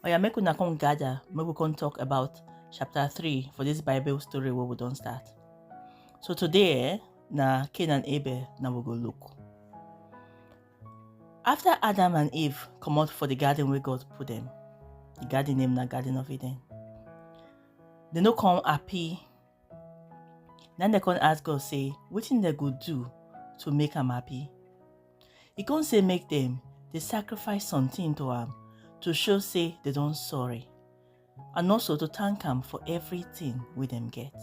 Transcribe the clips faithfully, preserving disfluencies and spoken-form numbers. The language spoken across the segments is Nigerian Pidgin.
Oya, make una come gather, make we come talk about chapter three for this Bible story wey we don start. So today, eh, na Cain and Abel na we go look. After Adam and Eve comot for the garden wey God put dem, the garden name na Garden of Eden, dem no come happy. Na dem come ask God say wetin dem go do to make am happy. E come say make dem dey sacrifice something to am to show say dem don sorry, and also to thank am for everything wey dem get.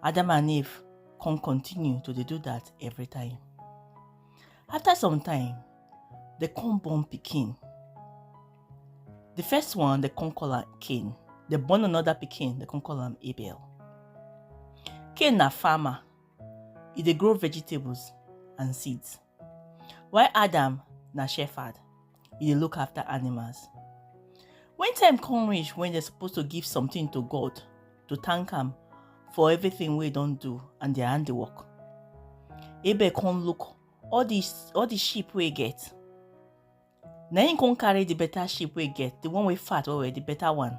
Adam and Eve come continue to dey do that every time. After some time, dem come born pikin. The first one, dem come call am Cain. Dem born another pikin, dem come call am Abel. Cain na farmer. E dey grow vegetables and seeds. While Adam na shepherd, e dey look after animals. When time come reach when dem suppose to give something to God to thank am for everything wey e don do and their handiwork, Abel come look all the, all the sheep wey e get. Na him come carry the better sheep wey e get, the one wey fat well well, the better one.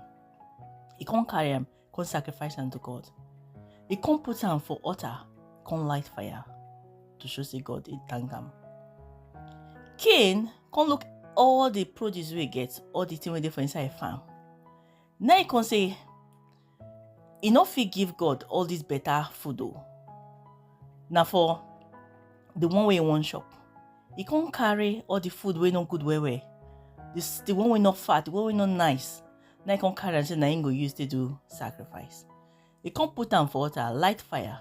E come carry am, come sacrifice am to God. E come put am for altar, come light fire to show say God dey thank am. Cain come look all the produce wey e get, all the thing wey dey for inside farm. Na e come say e no fit give God all this better food o. Na for the one wey e wan chop. E come carry all the food wey no good well well, this, the one wey no fat, the one wey no nice. Na e come carry am say na him go use take do sacrifice. E come put am for altar, light fire,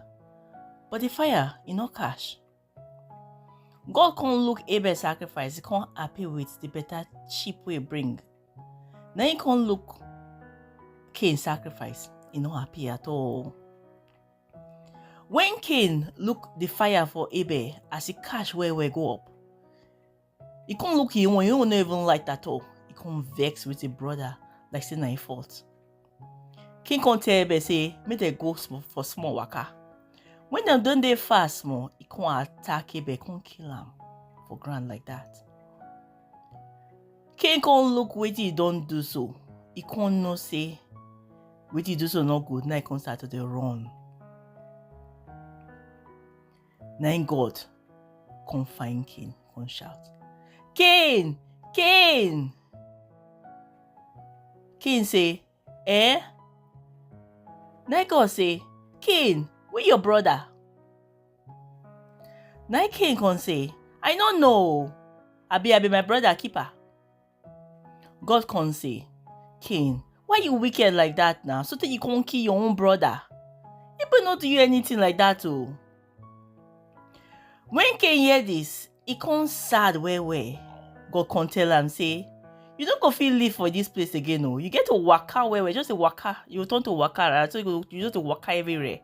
but the fire e no catch. God come look Abel sacrifice, e come happy with the better sheep wey e bring. Na him come look Cain sacrifice, e no happy at all. When Cain look the fire for Abel as e catch well well go up, e come look him own, him own no even light at all. E come vex with him brother like say na him fault. Cain come tell Abel say make dem go sm- for small waka. When dem don dey far small, e come attack Abel, come kill am for ground like that. Cain come look wetin e don do so, e come know say wetin e do so no good, na e come start to dey run. Na im God come find Cain, come shout, "Cain! Cain!" Cain say, "Eh?" Na im God say, "Cain, where your brother?" Na im Cain come say, "I no know o. Abi, I be my brother keeper." God come say, "Cain, why you wicked like that now? So that you come kill your own brother? He no do you anything like that o." When Cain hear this, he come sad well well. God come tell am say, "You no go fit live for this place again o. You get to waka well well, just a waka. You turn to waka, right? So you go, you just dey waka everywhere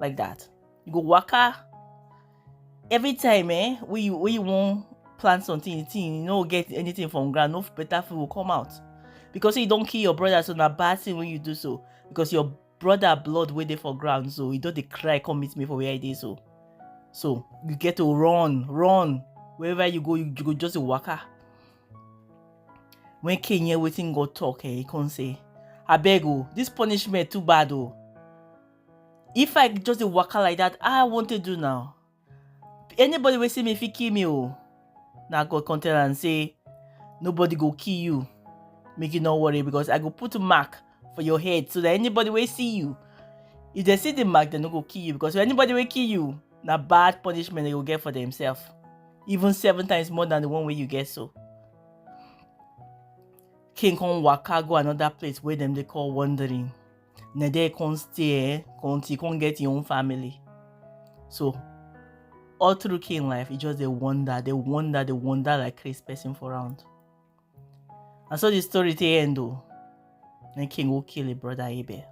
like that. You go waka every time, eh? When you when you wan plant something, you think you no get anything from ground, no better food will come out, because you don't kill your brother. So na bad thing when you do so, because your brother blood wey dey for ground, so you don dey cry come meet me for where I dey so. So you get to run, run wherever you go. You, you go just dey waka." When Cain hear wetin God talk, eh, he come say, "Abeg o, this punishment too bad o. If I just dey waka like that, I want to do now. Anybody wey see me fit kill me o." Na God come tell am say, "Nobody go kill you. Make you no worry, because I go put mark for your head so that anybody wey see you, if they see the mark, they no go kill you, because anybody wey kill you, na bad punishment they go get for themselves, even seven times more than the one wey you get so." Cain come waka go another place wey dem dey call Wandering. Na there he come stay, eh, until he come get him own family. So all through Cain life, he just dey wander, dey wander, dey wander like crazy person for round. And so the story take end o. Then Cain go kill him brother Abel.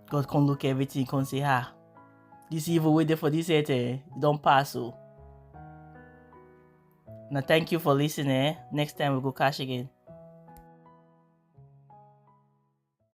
God come look everything, come say, "Ah, this evil wey dey for this earth, eh, e don pass o." Now thank you for listening, eh? Next time we go catch again.